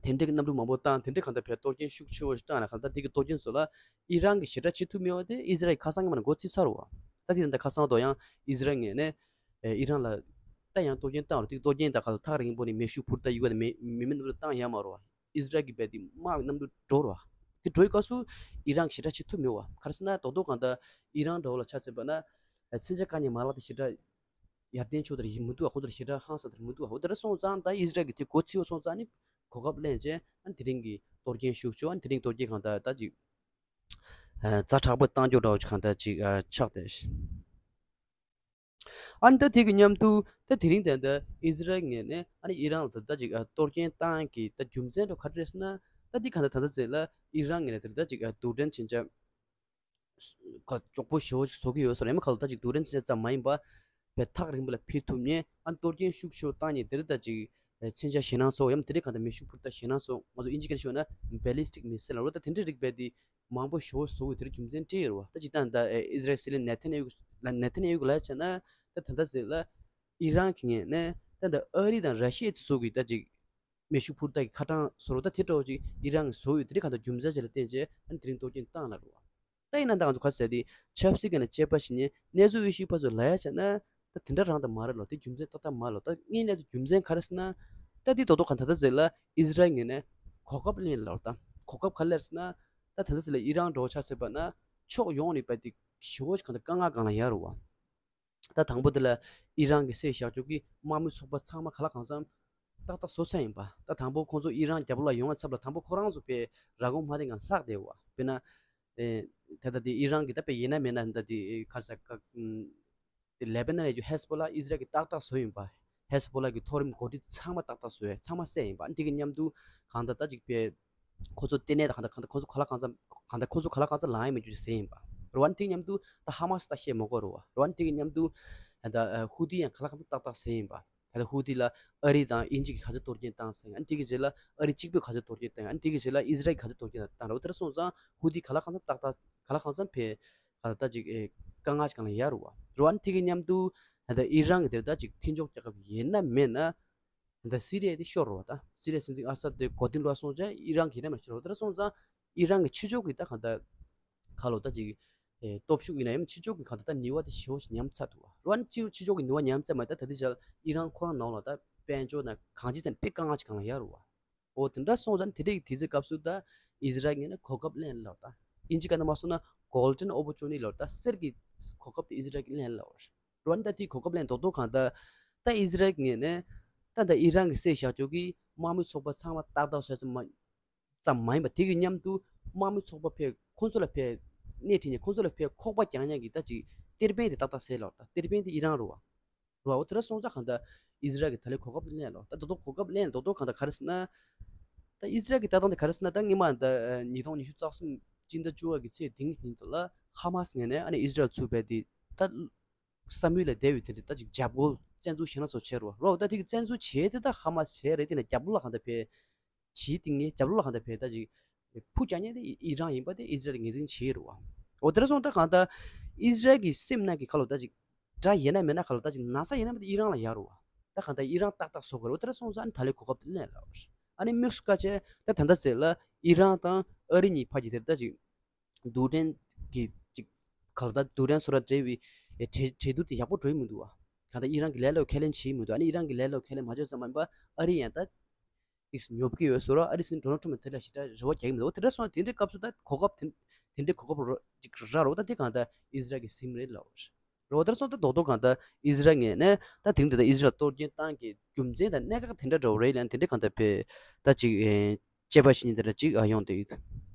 དེ་འདྲའི་གི་གནམ་གྲུ་མང་པོ་བཏང་དེ་འདྲའི་གང་ལྟར་བེ་གཏོར་སྐྱོན་ཤུགས་ཆེ་བོ་ཞིག་བཏང་ན་གང་ལྟར་དེ་གི་གཏོར་སྐྱོན་ཚོ་ལ་ཨི་རན་གྱིས་ཞེ་དྲག་བྱེད་ཐུབ་མེད་པ་དེ་ཨི་ཟི་རལ་གྱི་ཁ་སང་གི་མ་ནས་འགོ་ཚུགས་ཚར་བ། ད་དེ་ད་ཁ་སང་དོ་ཡང་ཨི་ཟི་རལ་ངོས་ནས་ཨེ་ཨི་རན་ལ་ད་ཡང་གཏོར་སྐྱོན་བཏང་རུང་དེ་གཏོར་སྐྱོན་ད་ག་ལ་ཐག་རིང་པོ་ནས་མེ་ཤུགས་འཕུར་ད་ཡུ་ག་ནས་མེ་མེ་མེ་གནམ་གྲུ་བཏང་ཡ་མ་རེད་བ། ཨི་ཟི་རལ་གྱི་བེ་དེ་དམག་གི་གནམ་གྲུ་འགྲོ་ར། དེ་འགྲོ་ཡི་སྐབས་སུ་ཨི་རན་གྱིས་ཞེ་དྲག་བྱེད་ཐུབ་མེད་བ། ག་རེ་ཟེར་ན་རྡོག་རྡོག་གང་ལྟར་ཨི་རན་འདྲ་བོ་ལ་ཆ་མཚོན་པ་ན་ཨ་མཚོན་ཆ་དཀའ་ཉེན་མ་ལག་དེ་ཞེ་དྲག་ཡར་ལྡན་ཕྱོགས་དེར་ཡིན་མི་འདུག་བ། ཁོ་ཚོར་ཞེ་དྲག་ཧང་སང་དེར་མི་འདུག་བ། འོ་དེ་འདྲ་སོང་ཙང་ད་ཨི་ཟི་རལ་གྱི་དེ་གོ་ཚིག་བ་སོང་ཙང་ནི་གོ་སྐབས་ལེན་བྱས་ཨ་དེ་རིང་གི་གཏོར་སྐྱོན་ཤུགས་ཆེ་བ་ཨ་དེ་རིང་གཏོར་སྐྱོན་གང་ལྟར་ད་ཅིག་ཨ་ཛ་དྲག་པོ་བཏང་རྒྱུ་འདྲ་བོ་ཅིག་གང་ལྟར་ཅིག་ཨ་ཆགས་བསྡད། ཨ་ནི་ད་དེ་གི་མཉམ་དུ་ད་དེ་རིང་ད་ལྟ་ཨི་ཟི་རལ་ངོས་ནས་ཨ་ནི་ཨི་རན་ལ་ད་ལྟ་ཅིག་ཨ་གཏོར་སྐྱོན་བཏང་གི་ད་རྒྱུ་མཚན་འདྲ་ག་རེ་རེད་ཟེར་ན། ད་འདི་གང་ལྟར་ད་ལྟ་ཟེར་ལ་ཨི་རན་ངོས་ནས་ད་ལྟ་ཅིག་ཨ་རྡུལ་ཕྲན་མཚོན་ཆ་ཁ་གྱོག་པོ་ཞེ་པོ་ཅིག་བཟོ་གི་ཡོད་ཟེར་ཡང་མ་ཁ་ལོ་ད་ཅིག་རྡུལ་ཕྲན་མཚོན་ཆ་ཙམ་མ་ཡིན་པ་བས་ཐག་རིང་པོ་ལ་འཕུར་ཐུབ་མཁན་ཨ་ནི་གཏོར་སྐྱོན་ཤུགས་ཆེ་བོ་བཏང་མཁན་དེ་རིང་ད་ཅིག་མཚོན་ཆ་ཞེད་སྣང་ཚོགས་ཡང་དེ་རིང་གང་ལྟར་མེ་ཤུགས་འཕུར་ད་ཞེད་སྣང་ཚོགས་ང་ཚོ་ཨིན་ཇི་སྐད་ནས་ཤོད་ན་ballistic missile ལ་རོ་ད་དེ་འདྲའི་རིགས་བས་དེ། མང་པོ་ཞེ་པོ་བཟོ་དགོས་དེར་རྒྱུ་མཚན་ཅི་ཡོད་རེད་བ། ད་ཅི་ལྟར་ད་ཨི་ཟི་རལ་སྲིད་བློན་ནེ་ཐན་ཡ་ཧུ་ལ་ནེ་ཐན་ཡ་ཧུ་ལ་བྱས་ན་ད་ད་ལྟ་ཟེར་ལ་ཨི་རན་གྱི་ངོས་ནས་ད་ད་ཨ་རི་དང་ར་ཤི་ཡ་ཚོ་སོགས་ཀྱིས་ད་ཅིག་མེ་ཤུགས་འཕུར་མདའ་གི་ཁ་གྲངས་བཟོ་རོགས་ད་དེ་འདྲ་བོ་ཅིག་ཨི་རན་གྱིས་བཟོ་ཡོད་དེ་རིགས་གང་ལྟར་རྒྱུ་མཚན་ཅིག་ལ་བརྟེན་བྱས་ཨ་ནི་དེ་རིང་གཏོར་སྐྱོན་བཏང་ལ་རེད་བ། ད་ཡིན་ན་ད་ང་ཚོ་ག་ཟེར་དེ་ཆབ་སྲིད་ཀྱི་ནས་དཔྱད་པ་ཞིག་ནས་གནས་ཚུལ་དབྱེ་ཞིབ་པ་ཚོས་ལབ་ཡ་བྱས་ན། ད་དེ་འདྲ་རང་ད་མ་རེད་ལོ། དེ་རྒྱུ་མཚན་ཏག་ཏག་མ་ལོ། ད་ངས་གནས་ཚུལ་རྒྱུ་མཚན་ག་རེ་ཟེར་ན། ད་དེ་རྡོག་རྡོག་ག་ད་ད་ཟེར་ལ་ཨི་ཟི་རལ་ངོས་ནས་གོ་སྐབས་ལེན་ལ་ད་གོ་སྐབས་ག་ལེར་ཟེར་ན། ད་ད་ད་ཟེར་ལ་ཨི་རན་འགྲོ་ཆ་ཟེར་བ་ན་ཕྱོགས་ཡོངས་ནས་བལྟས་ཏེ་ཞེ་པོ་ཞིག་གང་ད་དཀའ་ངལ་སྒང་ལ་ཡོད་རེད་བ། ད་དང་པོ་དེ་ལ་ཨི་རན་གྱི་སྲིད་བཞག་ཕྱོགས་ཀྱི་དམག་མི་ཚོགས་པ་ཚང་མ་ག་ལ་གང་འཚམ་ཏག་ཏག་བཟོ་ཚར་ཡིན་པ། ད་དང་པོ་ཁོང་ཚོ་ཨི་རན་རྒྱབ་ལོགས་ལ་ཡོང་བའི་ཚབ་ལ་དང་པོ་ཁོ་རང་ཚོ་དཔེ་ར་སྒོང་མ་དེ་ངང་ལྷག་བསྡད་བ། དཔེར་ན། ཨེ། ད་ལྟ་དེ་ཨི་རན་གྱི་ད་དཔེ་ཡིན་ན་མིན་ན་ད་དེ་ག་རེ་ཟེར་ག་དེ་ལེ་བྷ་ནན་ལ་ཡོད་ཧེ་ཟ་བྷོ་ལ་ཨི་ཟི་རལ་གྱིས་ཏག་ཏག་བཟོས་ཡིན་པ། ཧེ་ཟ་བྷོ་ལ་གི་མཐོ་རིམ་འགོ་ཁྲིད་ཚང་མ་ཏག་ཏག་བཟོས་ཚང་མ་བསད་ཡིན་པ། དེ་གི་མཉམ་དུ་གང་ལྟར་ད་ཅིག་དཔེ་ཁོ་ཚོ་ལྟེ་གནས་དང་གང་ལྟར་གང་ལྟར་ཁོ་ཚོ་ག་ལ་གང་འཚམ་གང་ལྟར་ཁོ་ཚོ་ག་ལ་གང་འཚམ་ལངས་ཡ་མེད་རྒྱུ་ཟེར་ཡིན་པ། རེད་བ། དེ་གི་མཉམ་དུ་ད་ཧ་མ་སི་ད་བཤད་མ་དགོས་རེད་བ། རེད་བ། དེ་གི་མཉམ་དུ་ད་ཧུ་ཐི་ཡང་ག་ལ་གང་འཚམ་ཏག་ཏག་བཟས་ཡིན་པ། ད་ལྟ་ཧུ་ཐི་ལ་ཨ་རི་དང་དབྱིན་ཇི་གིས་ག་ཚོད་གཏོར་སྐྱོན་བཏང་ཟེར། ཨ་ནི་དེ་གི་རྗེས་ལ་ཨ་རི་གཅིག་པུས་ག་ཚོད་གཏོར་སྐྱོན་བཏང་། ཨ་ནི་དེ་གི་རྗེས་ལ་ཨི་ཟི་རལ་གྱིས་ག་ཚོད་གཏོར་སྐྱོན་བཏང་རེད་བ། དེ་འདྲ་སོང་ཙང་ཧུ་ཐི་ག་ལ་གང་འཚམ་ཏག་ཏག་ག་ལ་གང་འཚམ་ཕེ་ག་ལ་ད་ཅིག་ཨེ་དཀའ་ངལ་ཞིག་སྒང་ལ་ཡོད་རེད་བ། རེད་བ། ཨ་ནི་དེ་གི་མཉམ་དུ་ད་ལྟ་ཨི་རན་གྱིས་དེར་ད་ཅིག་མཐུན་ཕྱོགས་རྒྱལ་ཁབ་ཡིན་ན་མེད་ན་ད་ལྟ་སི་རི་ཡ་དེ་ཤོར་རེད་བ། ད་སི་རི་ཡ་སྲིད་འཛིན་ཨ་སད་དེ་མགོ་རྟིང་སློག་སོང་ཙང་ཨི་རན་གྱིས་ཡིན་ན་མེད་ན་ཤོར་རེད་བ། དེ་འདྲ་སོང་ཙང་ཨི་རན་གྱི་ཕྱི་ཕྱོགས་ཀྱི་ད་གང་ལྟར་ཁ་ལོ་ད་ཅིག་ཨེ་སྟོབས་ཤུགས་ཡིན་ན་ཡང་ཕྱི་ཕྱོགས་ཀྱི་གང་ལྟར་ད་ནུས་པ་དེ་ཞེ་པོ་ཞིག་ཉམས་ཚར་འདུག་བ། རེད་བ། ཨ་ནི་ཕྱི་ཕྱི་ཕྱོགས་ཀྱི་ནུས་པ་ཉམས་ཚར་མ་ད་ད་ལྟའི་ཆར་ཨི་རན་ཁོ་རང་ནང་ལ་ད་དཔལ་འབྱོར་ན་གང་ཅི་ཙམ་དཔེ་དཀའ་ངལ་ཅིག་སྒང་ལ་ཡོད་རེད་བ། འོ་དེ་འདྲ་སོང་ཙང་དེ་འདྲའི་དུས་ཚོད་སྐབས་སུ་ད་ཨི་ཟི་རལ་ངོས་ནས་གོ་སྐབས་ལེན་ལབ་ད། དབྱིན་ཇི་སྐད་ནང་མ་སོང་ན་golden opportunity ལབ་ད། གསེར་གྱི་གོ་སྐབས་དེ་ཨི་ཟི་རལ་གྱིས་ལེན་ལབ་པ་རེད། རེད་བ། ད་དེའི་གོ་སྐབས་ལེན་རྡོག་རྡོག་གང་ལྟར་ད་ཨི་ཟི་རལ་ངོས་ནས་ད་ད་ཨི་རན་གྱི་སྲིད་བཞག་ཕྱོགས་ཀྱི་དམག་མི་ཚོགས་པ་ཚང་མ་ཏག་ཏག་བཟོས་ཙམ་མ་ཙམ་མ་ཡིན་པ། དེ་གི་མཉམ་དུ་དམག་མི་ཚོགས་པ་ཕེ་ཁོང་ཚོ་ལ་ཕེ་སྣེ་ཁྲིད་ནས་ཁོང་ཚོ་ལ་ཕེ་ཁོག་པ་རྒྱག་མཁན་གྱི་ད་ཅིག་གཏེར་དཔོན་དེ་ཏག་ཏག་བཟོས་ལབ་ད། གཏེར་དཔོན་དེ་ཨི་རན་རེད་བ། རེད་བ། འོ་དེ་འདྲ་སོང་ཙང་གང་ལྟར་ཨི་ཟི་རལ་གྱིས་ད་ལན་གོ་སྐབས་ལེན་ལོ། ད་རྡོག་རྡོག་གོ་སྐབས་ལེན་རྡོག་རྡོག་གང་ལྟར་ག་རེ་ཟེར་ན། ད་ཨི་ཟི་རལ་གྱི་ལྟ་སྟངས་དེ་ག་རེ་ཟེར་ན། ད་སྔོན་མ་ད་ཉིས་སྟོང་ཉི་ཤུ་རྩ་གསུམ་སྤྱི་ཟླ་བཅུ་པ་གི་ཚེས་བདུན་ཉིན་དུ་ལ་ཧ་མ་སི་ངོས་ནས་ཨ་ནི་ཨི་ཟི་རལ་ཚུར་བས་ཏེ་ད་བསམ་ཡུལ་ལས་འདས་པའི་དེ་འདྲ་ད་ཅིག་རྒྱབ་རྒོལ་བཙན་འཛུལ་ཞེ་དྲག་ཚོ་བྱས་རེད་བ། རོ་ད་དེ་གི་བཙན་འཛུལ་བྱས་ཏེ་ད་ཧ་མ་སི་བྱས་རེད། དེ་ནས་རྒྱབ་ལོགས་ལ་གང་ལྟར་ཕེ་ཇིའི་སྟེང་ནས་རྒྱབ་ལོགས་ལ་གང་ལྟར་ཕེ་ད་ཅིག་ ཕུ་རྒྱག་མཁན་དེ་ཨི་རན་ཡིན་པ་དེ་ཨི་ཟི་རལ་ངོས་འཛིན་བྱེད་རེད་བ། འོ་དེ་འདྲ་སོང་ཙང་ད་གང་ལྟར་ཨི་ཟི་རལ་གྱི་སེམས་ནང་གི་ཁ་ལོ་ད་ཅིག་དགྲ་ཡིན་ན་མིན་ན་ཁ་ལོ་ད་ཅིག་ན་ཚ་ཡིན་ན་མིན་ན་ཨི་རན་ལ་ཡག་རེད་བ། ད་གང་ལྟར་ཨི་རན་ཏག་ཏག་བཟོ་དགོས་རེད། འོ་དེ་འདྲ་སོང་ཙང་ཨ་ནི་ད་ལོའི་གོ་སྐབས་དེ་ལེན་ལབ་རེད། ཨ་ནི་དམིགས་སུ་བཀར་བྱས་ད་ད་ལྟ་ཟེར་ལ་ཨི་རན་དང་ཨ་རི་གཉིས་ཕ་གི་དེར་ད་ཅིག་རྡུལ་ཕྲན་གྱི་ཅིག་ག་ལ་ད་རྡུལ་ཕྲན་སོ་ར་འབྲེལ་བའི་ཨེ་གྲོས་གྲོས་བསྡུར་དེ་ཡག་པོ་འགྲོ་ཡི་མི་འདུག་བ། གང་ལྟར་ཨི་རན་གྱི་ལས་སླ་པོ་ཁས་ལེན་བྱེད་ཀྱི་མི་འདུག་ཨ་ནི་ཨི་རན་གྱི་ལས་སླ་པོ་ཁས་ལེན་མ་བྱས་ཙམ་མ་ཡིན་པ་ཨ་རི་ཡང་ད་ཏིག་ཉོབ་ཀྱི་ཡོད་ཟེར་རོ། ཨ་རི་སྲིད་འཛིན་ཌོ་ནལ་ཊམ་དེ་ལ་ཞེ་དྲག་རེ་བ་རྒྱག་གི་མི་འདུག་འོ་དེ་འདྲ་སོང་ཙང་དེ་འདྲའི་སྐབས་སུ་ད་གོ་སྐབས་དེ་དེ་འདྲའི་གོ་སྐབས་རོ་ཅིག་རག་རོ། ད་དེ་གང་ལྟར་ཨི་ཟི་རལ་གྱི་སེམས་རེད་ལབ་རོ། འོ་དེ་འདྲ་སོང་ཙང་རྡོག་རྡོག་གང་ལྟར་ཨི་ཟི་རལ་ངོས་ནས་ད་དེ་རིང་དེ་ལྟར་ཨི་ཟི་རལ་ལ་གཏོར་སྐྱོན་བཏང་གི་རྒྱུ་མཚན་དང་གནད་འགག་དེ་འདྲ་འདྲ་བོ་རེད་ལབ་དེ་འདྲའི་གང་ལྟར་བས་ད་ཅིག་ཨེ་དཔྱད་པ་བྱེད་མཁན་དེ་འདྲ་ཅིག་ཨ་ཡོང་བསྡད་ཡོད།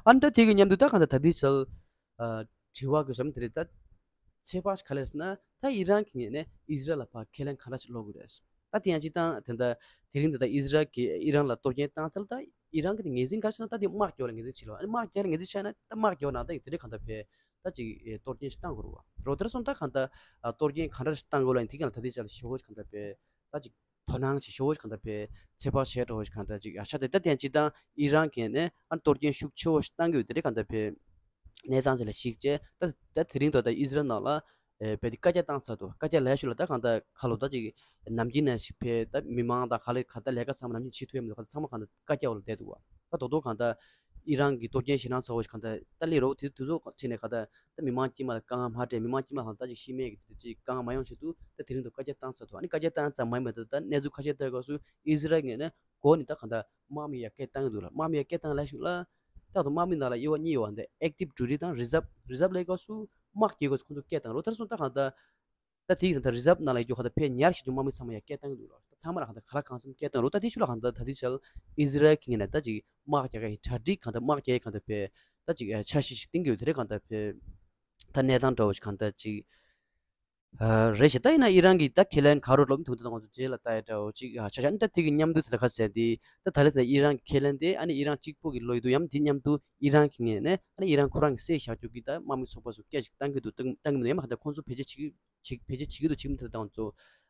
ཨ་ནི་ད་དེ་གི་མཉམ་དུ་ད་གང་ལྟར་ད་ལྟའི་ཆར་ཨ་དྲི་བ་གི་བཟོ་མི་དེ་རེད། ད་ཚེ་དཔག་ག་རེ་ཟེར་ན་ད་ཨི་རན་གྱི་ངོས་ནས་ཨི་ཟི་རལ་ལ་ཕར་ཁས་ལེན་ག་འདྲ་ཞིག་སློག་གི་རེད། ད་དེ་ཡང་སྤྱིར་བཏང་དེ་འདྲ་དེ་རིང་འདི་ད་ཨི་ཟི་རལ་གྱིས་ཨི་རན་ལ་གཏོར་སྐྱོན་བཏང་ཐལ། ད་ཨི་རན་གྱིས་དེ་ངོས་འཛིན་ག་རེ་བྱས་ན་ད་དེ་དམག་རྒྱག་ལ་ངོས་འཛིན་བྱེད་ལ། ཨ་ནི་དམག་རྒྱག་ལ་ངོས་འཛིན་བྱས་ན་ད་དམག་རྒྱག་ནང་ད་དེ་འདྲའི་གང་ལྟར་བས་ད་ཅིག་གཏོར་སྐྱོན་ཞིག་བཏང་དགོས་རེད་བ། རོ་དེར་སོང་ད་གང་ལྟར་གཏོར་སྐྱོན་ག་འདྲ་ཞིག་བཏང་དགོས་ལ་ཡིན་དེ་གང་ལ་ད་དེ་ཅག་ལ་ཞེ་པོ་ཞིག་གང་ལྟར་བས་ད་ཅིག་དོ་སྣང་བྱེད་ཤོག་གང་ལྟར་བས་ཚོད་དཔག་བྱས་འགྲོ་གང་ལྟར་ཅིག་ཨ་ཆ་དེ་ད་དེ་ཡང་སྤྱིར་བཏང་ཨི་རན་གྱིས་ནས་ཨ་གཏོར་སྐྱོན་ཤུགས་ཆེ་བོ་ཞིག་བཏང་གི་ཡོད། དེ་རེད་གང་ལྟར་བས་གནས་སྟངས་དེ་ལ་གཞིགས་བྱས་ད་ད་དེ་རིང་ཐོག་ད་ཨི་ཟི་རལ་ནང་ལ་ཨེ་བས་དེ་བཀའ་རྒྱ་བཏང་ཚར་འདུག་བཀའ་རྒྱ་ལས་ཞུ་ལ་ད་གང་ལྟར་ཁ་ལོ་ད་ཅིག་ནམ་རྒྱུན་ནས་ཞིག་བས་ད་མི་མང་དང་ག་ལེ་ག་ད་ལས་ཀ་ཚང་མ་ནམ་རྒྱུན་བྱེད་ཐུབ་ཡ་མི་འདུག་ག་ད་ཚང་མ་གང་ལྟར་བཀའ་རྒྱ་འོག་ལ་བསྡད་འདུག་བ། ད་རྡོག་རྡོག་གང་ལྟར་ཨི་རན་གྱི་གཏོར་སྐྱོན་ཞེད་སྣང་ཚ་བོ་ཞིག་གང་ལྟར་ད་སླེབས་རོགས་དེ་དུས་ཚོད་ཁྲིད་ནས་གང་ལྟར་ད་མི་མང་དཀྱིལ་མ་ལ་དཀའ་ངལ་མ་སྤྲད། མི་མང་དཀྱིལ་མ་གང་ལྟར་ཅིག་ཤི་རྨས་ཀྱི་དེ་ཅིག་དཀའ་ངལ་མ་ཡོང་ཆེད་དུ་ད་དེ་རིང་དུ་བཀའ་རྒྱ་བཏང་ཚར་འདུག་ཨ་ནི་བཀའ་རྒྱ་བཏང་ཙམ་མ་ཡིན་པར་ད་ད་གནས་ཚུལ་ཁ་ཤས་ལྟོས་སྐབས་སུ་ཨི་ཟི་རལ་ངོས་ནས་འགོ་ནས་ད་གང་ལྟར་དམག་མི་ཡར་སྐད་བཏང་གི་འདུག་ལ། དམག་མི་ཡར་སྐད་བཏང་ལ་ཞུགས་ལ་ད་དུང་དམག་མི་ནང་ལ་དབྱེ་བ་གཉིས་ཡོད་བ། འདི་ཨེག་ཊིབ་ཌིའུ་ཊི་དང་རི་ཛརབ། རི་ཛརབ་ལབ་སྐབས་སུ་དམག་རྒྱག་སྐབས་སུ་ཁོང་ཚོ་སྐད་བཏང་རོགས། ད་དེར་སོང་ད་གང་ལྟར་ད་དེ་ཡིན་ད་རི་ཛརབ་ནང་ལ་ཡོད་རྒྱུ་གང་ལྟར་ཕར་ཉར་བཞག་རྒྱུ་དམག་མི་ཚང་མ་ཡར་སྐད་བཏང་གི་འདུག་ལ། ད་ཚང་མ་ལ་གང་ལྟར་ག་ལ་གང་འཚམ་སྐད་བཏང་རོགས། ད་དེ་ཤུལ་ལ་གང་ལྟར་ད་དེ་ཆར་ཨི་ཟི་རལ་གྱི་ངོས་ནས་ད་ཅིག་དམག་རྒྱག་གི་གྲ་སྒྲིག་གང་ལྟར་དམག་རྒྱག་གི་གང་ལྟར་བས་ད་ཅིག་འཆར་གཞི་ཞིག་བཏིང་གི་ཡོད། དེ་རེད་གང་ལྟར་བས་ད་གནས་སྟངས་འདྲ་བོ་ཞིག་གང་ལྟར་ཅིག་ཨ་རེད་ཤག་ད་ཡིན་ན་ཨི་རན་གྱི་ད་ཁས་ལེན་ག་རེ་ལབ་ཐུག་ད་ང་ཚོ་རྗེས་ལ་ལྟ་ཡ་འདྲ་བོ་ཅིག་ཨ་ཆ་ཆ་ནི་ད་དེ་གི་མཉམ་དུ་དེ་ད་ག་ཟེར་དེ་ད་ད་ལེ་ད་ཨི་རན་གྱི་ཁས་ལེན་དེ་ཨ་ནི་ཨི་རན་གཅིག་པོ་གི་ལོ་ཡི་དུ་ཡམ་དེ་མཉམ་དུ་ཨི་རན་གྱི་ངོས་ནས་ཨ་ནི་ཨི་རན་ཁོ་རང་གི་སེལ་བཞག་རྒྱུ་གི་ད་དམག་མི་ཚོགས་པ་ཚོ་སྐད་ཅིག་བཏང་གི་འདུག་བཏང་བཏང་གི་མི་འདུག་ཡང་མ་ག་ད་ཁོང་ཚོ་བེད་སྤྱོད་བྱེད་ཀྱི་བྱེད་བེད་སྤྱོད་བྱེད་ཀྱི་འདུག་བྱེད་མི་འདུག་ད་ང་ཚོ་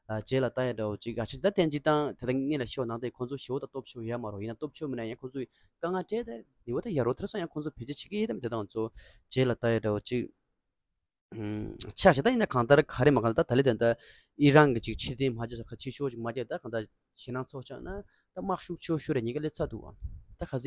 ཨ་རྗེས་ལ་ལྟ་ཡ་འདྲ་བོ་ཅིག་ཨ་ཆ་ཆ་ད་བསྟན་ཅིག་བཏང་དེ་ད་ངས་ལ་ཤོད་ནང་དེ་ཁོང་ཚོ་ཞེ་པོ་ད་སྟོབས་ཤུགས་ཡོད་མ་རེད། ཡིན་ན་སྟོབས་ཤུགས་མེད་ན་ཡང་ཁོང་ཚོ་དཀའ་ངལ་འཕྲད་དེ་ནི་བ་ད་ཡ་རོ་དེར་སོང་ཡང་ཁོང་ཚོ་བེད་སྤྱོད་བྱེད་ཀྱི་ཡོད་ད་མི་འདུག་ད་ང་ཚོ་རྗེས་ལ་ལྟ་ཡ་འདྲ་བོ་ཅིག་ཆགས་ཤིག་ད་ཡིན་ན་གང་ལྟར་ག་རེ་མ་གང་ལྟར་ད་ལེ་དེ་ད་ཨི་རན་གྱི་ཅིག་ཕྱིར་འཐེན་མ་བྱས་ས་ཁ་ཕྱི་ཕྱོགས་ཅིག་མ་བྱས་ད་གང་ལྟར་ཞེད་སྣང་ཚོགས་ཆགས་ན་ད་དམག་ཤུགས་ཆེ་ཤོས་རེ་ཉེན་ཁ་སླེབས་ཚར་འདུག་ད་ག་ཚོད་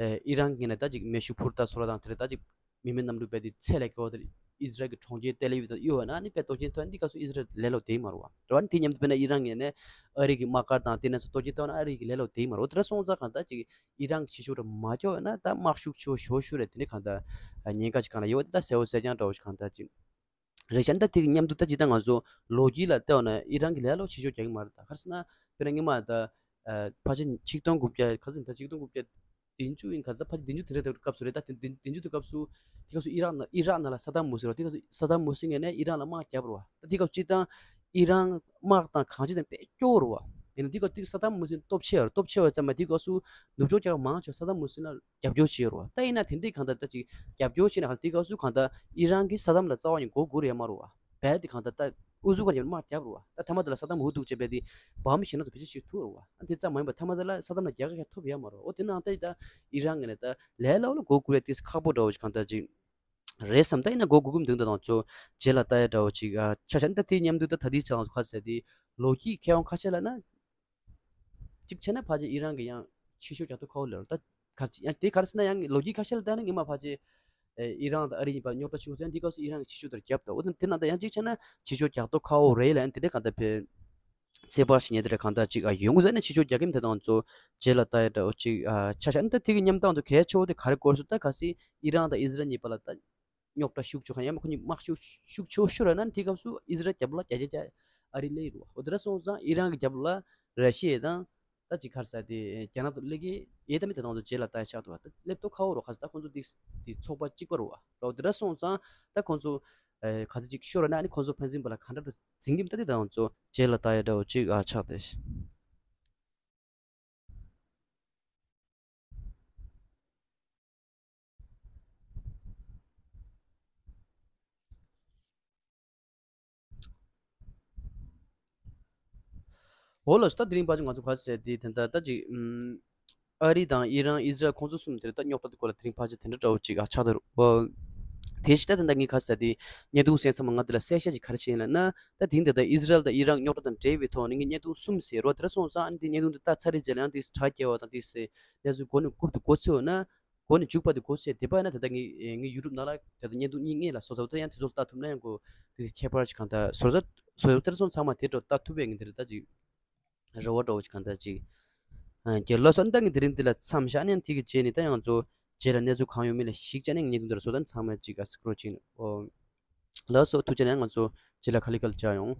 ཨི་རན་གྱི་ནས་ད་ཅིག་མེ་ཤུགས་འཕུར་ད་སོ་ལ་དང་དེ་རེ་ད་ཅིག་མི་མེད་གནམ་གྲུ་བས་དེ་ཚད་ལས་ཀྱི་འོག་ཏུ་ཨི་ཟི་རལ་གྱི་གྲོང་ཁྱེར་ཏེལ་ཨ་བིབ་དང་གཡུག་བ་ན་ནི་དཔེ་གཏོར་སྐྱོན་ཐོན་འདི་སྐབས་སུ་ཨི་ཟི་རལ་ལས་སླ་པོ་དེ་མ་རེད་བ། རེད་བ་ནི་དེ་མཉམ་དུ་དཔེར་ན་ཨི་རན་ངོས་ནས་ཨ་རི་གི་དམག་སྒར་དང་དེ་ནས་ཚོ་གཏོར་སྐྱོན་ཐོན་ན་ཨ་རི་གི་ལས་སླ་པོ་དེ་མ་རེད། འོ་དེ་འདྲ་སོང་ཙང་གང་ལྟར་ཅིག་ཨི་རན་གྱི་ཕྱི་ཕྱོགས་ར་མ་སྐྱོ་ན་ད་དམག་ཤུགས་ཆེ་ཤོས་ཤོས་རེད། དེ་ནི་གང་ལྟར་ཉེན་ཁ་ཅིག་གང་ལ་ཡོད་བ། དེ་ད་གསལ་བོ་གསལ་རྐྱང་འདྲ་བོ་ཞིག་གང་ལྟར་ཅིག་རེད་ཤག་ད་དེ་གི་མཉམ་དུ་ད་ཅིག་ད་ང་ཚོ་ལོ་རྒྱུས་ལ་བལྟས་པ་ན་ཨི་རན་གྱི་ལས་སླ་པོ་ཕྱི་ཕྱོགས་རྒྱག་གི་མ་རེད། ད་ག་རེ་ཟེར་ན་དཔེར་ན་སྔོན་མ་ད་ཕལ་ཆེར་ཆིག་སྟོང་དགུ་བརྒྱ་ག་ཚོད་ད་ཆིག་སྟོང་དགུ་བརྒྱ་བདུན་ཅུ་ཡིན་ག་ད་ཕལ་ཆེར་བདུན་ཅུ་དེ་རེད་དེ་སྐབས་སུ་རེད། ད་དེ་བདུན་བདུན་ཅུ་དེ་སྐབས་སུ་དེ་སྐབས་སུ་ཨི་རག་ན་ཨི་རག་ནང་ལ་སད་དམ་ཧུ་སེན་རེད། དེ་སྐབས་སུ་སད་དམ་ཧུ་སེན་ངོས་ནས་ཨི་རག་ལ་དམག་བརྒྱབ་རེད་བ། ད་དེ་སྐབས་སྤྱིར་བཏང་ཨི་རན་དམག་དང་གང་ཅི་དང་དཔེ་སྐྱོ་བོ་རེད་བ། ཡིན་ན་དེ་སྐབས་དེ་སད་དམ་ཧུ་སེན་སྟོབས་ཆེ་བ་རེད། སྟོབས་ཆེ་བ་ཙམ་མ་དེ་སྐབས་སུ་ནུབ་ཕྱོགས་རྒྱལ་ཁབ་མང་ཆེ་བ་སད་དམ་ཧུ་སེན་ལ་རྒྱབ་སྐྱོར་བྱེད་རེད་བ། ད་ཡིན་ན་དེ་འདྲའི་གང་ལྟར་ད་ཅིག་རྒྱབ་སྐྱོར་བྱེད་ན་གང་དེ་སྐབས་སུ་གང་ལྟར་ཨི་རན་གྱིས་སད་དམ་ལ་རྩ་བ་ནས་མགོ་སྒུར་ཡ་མ་རེད་བ། བས་དེ་གང་ལྟར་ད་ཨུ་ཚུགས་ཁ་ནས་དམག་བརྒྱབ་རེད་བ། ད་ཐ་མ་དེ་ལ་སད་དམ་འུ་ཐུག་བྱས་པས་དེ་བམ་ཞིག་ན་ཚོ་བེད་སྤྱོད་བྱེད་ཐུབ་རེད་བ། ཨ་དེ་ཙམ་མ་ཡིན་པར་ཐ་མ་དེ་ལ་སད་དམ་ལ་རྒྱལ་ཁ་ཐོབ་ཡ་མ་རེད་བ། འོ་དེ་ནང་ལྟ་ཡི་ད་ཨི་རན་ངོས་ནས་ད་ལས་སླ་པོ་ལ་མགོ་སྒུར་ཡ་དེ་ཁག་པོ་འདྲ་བོ་ཞིག་གང་ལྟར་ཅིག་རེད་བསམ། ད་ཡིན་ན་མགོ་སྒུར་གི་མི་འདུག་ད་ང་ཚོ་རྗེས་ལ་ལྟ་ཡ་འདྲ་བོ་ཅིག་ཨ་ཆ་ཆ་ནི་ད་དེ་མཉམ་དུ་ད་ད་དེའི་ཆ་ང་ཚོ་ཁ་ཟེར་དེ་ལོ་རྒྱུས་མཁས་དབང་ཁ་ཤས་ལ་ན། གཅིག་བྱས་ན་ཕལ་ཆེར་ཨི་རན་གྱི་ཡང་ཕྱི་ཕྱོགས་རྒྱག་ཐོ་ཁ་བོ་ལ་ད་གར་ཅི་ཡང་དེ་ག་རེ་ཟེར་ན་ཡང་ལོ་རྒྱུས་ཁ་ཤས་ལ་བལྟས་ན་སྔོན་མ་ཕལ་ཆེར་ཨི་རན་དང་ཨ་རི་གཉིས་བར་རྙོག་དྲ་ཆེ་བོ་ཟེར་ན་དེ་སྐབས་སུ་ཨི་རན་གྱིས་ཕྱི་ཕྱོགས་དེར་བརྒྱབ་ད། འོ་དེ་ནང་ད་ཡང་གཅིག་བྱས་ན་ཕྱི་ཕྱོགས་རྒྱག་ཐོ་ཁ་བོ་རེད་ལ་ཡང་དེ་འདྲ་གང་ལྟར་ཕེ་ཚེ་དཔག་བྱེད་མཁན་དེ་འདྲ་གང་ལྟར་ཅིག་ཨ་ཡོང་གི་ཟེར་ན་ཕྱི་ཕྱོགས་རྒྱག་གི་མི་དེ་དང་ཚོ་རྗེས་ལ་ལྟ་ཡ་འདྲ་བོ་ཅིག་ཨ་ཆ་ཆ་ནི་ད་དེ་གི་མཉམ་སྟངས་དུ་གལ་ཆེ་བོ་དེ་ག་རེ་སྐོར་སུ་ད་ག་སྲིད་ཨི་རན་དང་ཨི་ཟི་རལ་གཉིས་བར་ལ་ད་རྙོག་དྲ་ཤུགས་ཆེ་གང་ཡང་མ་ཁོ་གཉིས་དམག་ཤུགས་ཤུགས་ཆེ་ཤོས་ར་ན་དེ་སྐབས་སུ་ཨི་ཟི་རལ་རྒྱབ་ལ་རྒྱ་རྒྱ་རྒྱ་ཨ་རི་སླེབས་རུ་འོ་དེ་འདྲ་སོང་ཙང་ཨི་རན་གྱི་རྒྱབ་ལ་ར་ཤི་ཡ་དང་ད་ཅིག་ག་རེ་ཟེར་དེ་རྒྱ་ནག་ཏུ་སླེབས་ཀྱི་ཡོད་ད་མི་དེ་དང་ཚོ་རྗེས་ལ་ལྟ་ཡ་ཆགས་འདུག་བ། ད་སླེབས་ཐོ་ཁ་བོ་རུ་ག་ས་ད་ཁོང་ཚོ་དེ་དེ་ཚོགས་པ་གཅིག་པ་རུ་བ་རོ་དེ་འདྲ་སོང་ཙང་ད་ཁོང་ཚོ་ག་ཚོད་ཅིག་ཤོར་བ་ན་ཨ་ནི་ཁོང་ཚོ་ཕན་ཚུན་བར་ལ་ག་འདྲ་འདྲ་འཛིང་གི་མི་ད་དེ་དང་ཚོ་རྗེས་ལ་ལྟ་ཡ་འདྲ་བོ་ཅིག་ཨ་ཆགས་ཏེ། འོ་ལགས་སོ། ད་དེ་རིང་ཕལ་ཆེར་ང་ཚོ་ག་རེ་ཟེར་དེ་དེ་འདྲ་ད་ཅིག་ཨམ། ཨ་རི་དང་ཨི་རན་ཨི་ཟི་རལ་ཁོང་ཚོ་གསུམ་དེར་ད་རྙོག་དྲ་དེ་སྐོར་ལ་དེ་རིང་ཕལ་ཆེར་དེ་འདྲ་འདྲ་བོ་ཅིག་ཨ་ཆགས་འདུག་རོ། དེ་བཞིན་ད་དེ་འདྲ་ངས་ག་རེ་ཟེར་དེ་བརྙན་ཐུང་གསན་མཁན་ཚང་མ་ང་འདི་ལ་གསལ་བཤད་ཅིག་ག་རེ་བྱས་ཡིན་ལབ་ན། ད་དེ་རིང་འདི་ད་ཨི་ཟི་རལ་དང་ཨི་རན་རྙོག་དྲ་དང་འབྲེལ་བའི་ཐོག་ནས་ངས་བརྙན་ཐུང་གསུམ་བཟོས་རོ། དེ་འདྲ་སོང་ཙང་ཨ་ནི་དེ་བརྙན་ཐུང་དེ་ལྟ་ཚར་རེད་རྗེས་ལ་ཡང་དེ་དྲ་རྒྱས་པ་དང་དེ་གནས་ཚུལ་མགོ་ནས་རྐུབ་ཏུ་མགོ་ཚོས་ན། མགོ་ནས་མཇུག་བར་དུ་མགོ་ཚོས་བསྡད་པ་ཡིན་ན། ད་ལྟ་ངས་ངའི་ཡུ་ཊུབ་ནང་ལ་ད་ལྟ་བརྙན་ཐུང་གཉིས་སྔོན་ལ་བཟོས་ཚར་བ་དེ་ཡང་དེ་ཚོ་ལྟ་ཐུབ་ན་ཡང་གོ། དེ་ཁྱད་པར་ཅིག་གང་ལྟར་བཟོ་ས་བཟོ་ས་དེ་ཚོ་ཚང་མ་དེ་འདྲ་ལྟ་ཐུབ་པའི་ངས་དེ་རེད་ད་ཅིག་རེ་བ་འདྲ་བོ་ཅིག་གང་ལྟར་ཅིག་ཨ། ལགས་སོ། ཨ་ནི་ད་ངས་དེ་རིང་འདི་ལ་མཚམས་བཞག་ནས་དེ་གི་རྗེས་ནས་ད་ང་ཚོ་རྗེས་ལ་གནས་ཚུལ་གང་ཡོང་མིན་ལ་གཞིགས་བྱས་ནས་ངས་བརྙན་ཐུང་འདི་ལ་བཟོ་ད། ཚང་མ་ཅིག་ཨ་སི་ཀྲོལ་ཅིག་ཨོ། ལགས་སོ། ཐུགས་རྗེ་ཆེ། ང་ཚོ་རྗེས་ལ་ཁ་ལི་ཁ་ལི་མཇལ་ཡོང་།